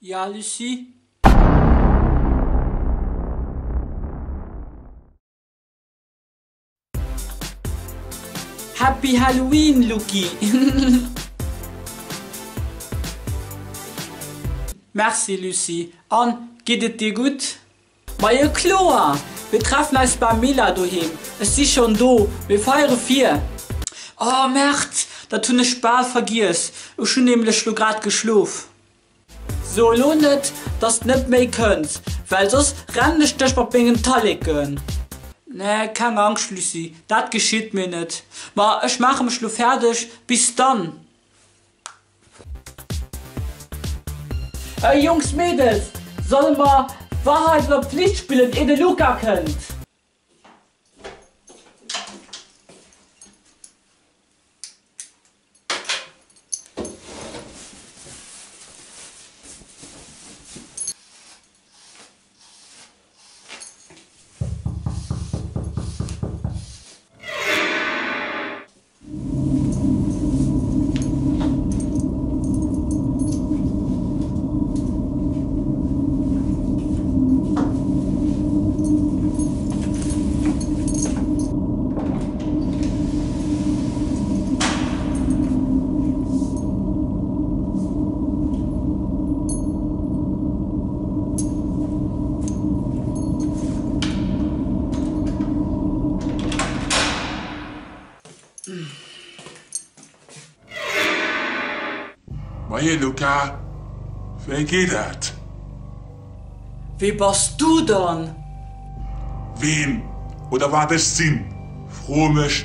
Ja, Lucie? Happy Halloween, Luki! Merci, Lucie. An, geet et dir gutt? Majo kloer! Mir treffen eis beim Milla doheem. Ech si schonn do, mir feiere vir. Oh Merd, dat hunn ech bal vergiess. Ech hunn nämlech lo grad geschlof. So elo net, dass de net méi kënns, well soss rennen ech dech mat mengen Talleken. Nee, keng Angscht Lucie, dat geschitt mir net. Ma ech maache mech lo fäerdeg, bis dann! Hey Jungs, Mädels, solle mer Wahrheit oder Pflicht spillen ier de Luca kënnt? Moie Luca, wéi geet et? Wie bass du dann? Ween oder wat ech sinn, froe mech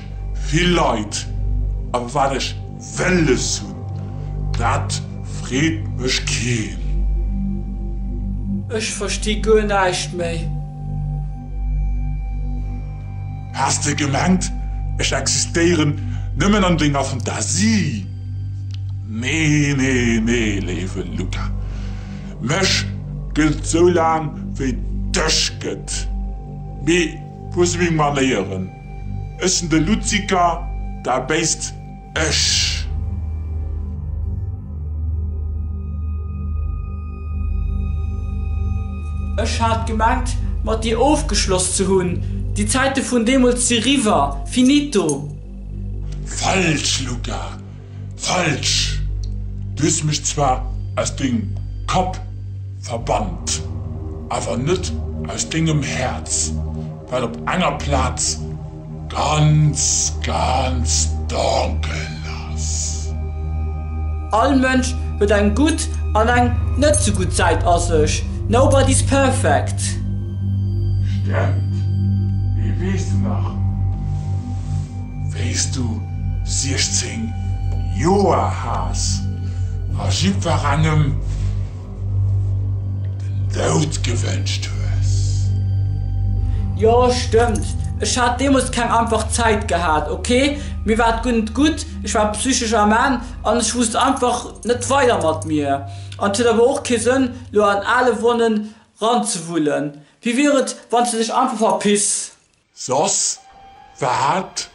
vill Leit. Awer wat ech wëlles hunn, dat freet mech keen. Ech versti guer näischt méi. Has de gemengt, ech existéieren nëmmen an denger Fantasie? Nee, nee, nee, léiwe Luca, mech gëtt et sou laang, wéi et dech gëtt. Mee wou si meng Manéieren? Ech sinn de Luziker, dat béist Ech. Ech hat gemengt, mat dir ofgeschloss ze hunn. Déi Zäite vun deemools si riwwer. Finito. Falsch, Luca, falsch! Du hues mech zwar aus dengem Kapp verbannt, awer net aus dengem Häerz, wat op enger Plaz Ganz, ganz donkel ass. All Mënsch huet eng gutt an eng net sou gutt Säit a sech, nobody's perfect. Stemmt, mee weess de nach wéis du 16 Joer has a jiddwerengem den Doud gewënscht hues. Jo stëmmt, ech hat deemols keng einfach Zäit gehat, ok, mir war et guer net gutt, ech war psychesch am Enn an ech wusst einfach net weider mat mir. An et huet awer och kee Sënn lo an ale Wonnen ranzewullen. Wéi wier et wanns de dech einfach verpiss? Soss wat?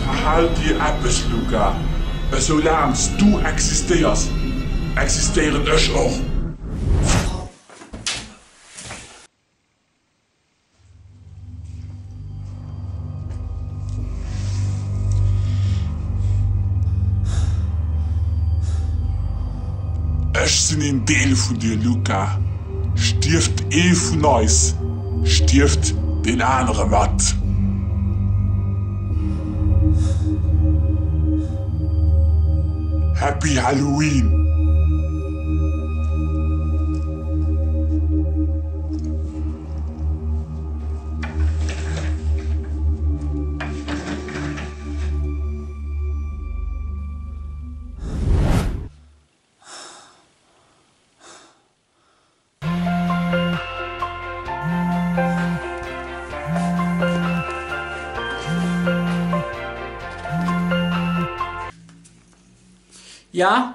Verhal dir eppes, Luca, esou laang s du existéiers, existéieren ech och. Ech sinn een Deel vun dir, Luca. Stierft ee vun eis, stierft deen anere mat. Happy Halloween! Ja?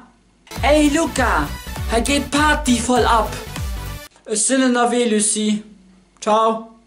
Ey Luca! Hei geet d'Party voll ab! Ech sinn ënnerwee, Lucie. Ciao!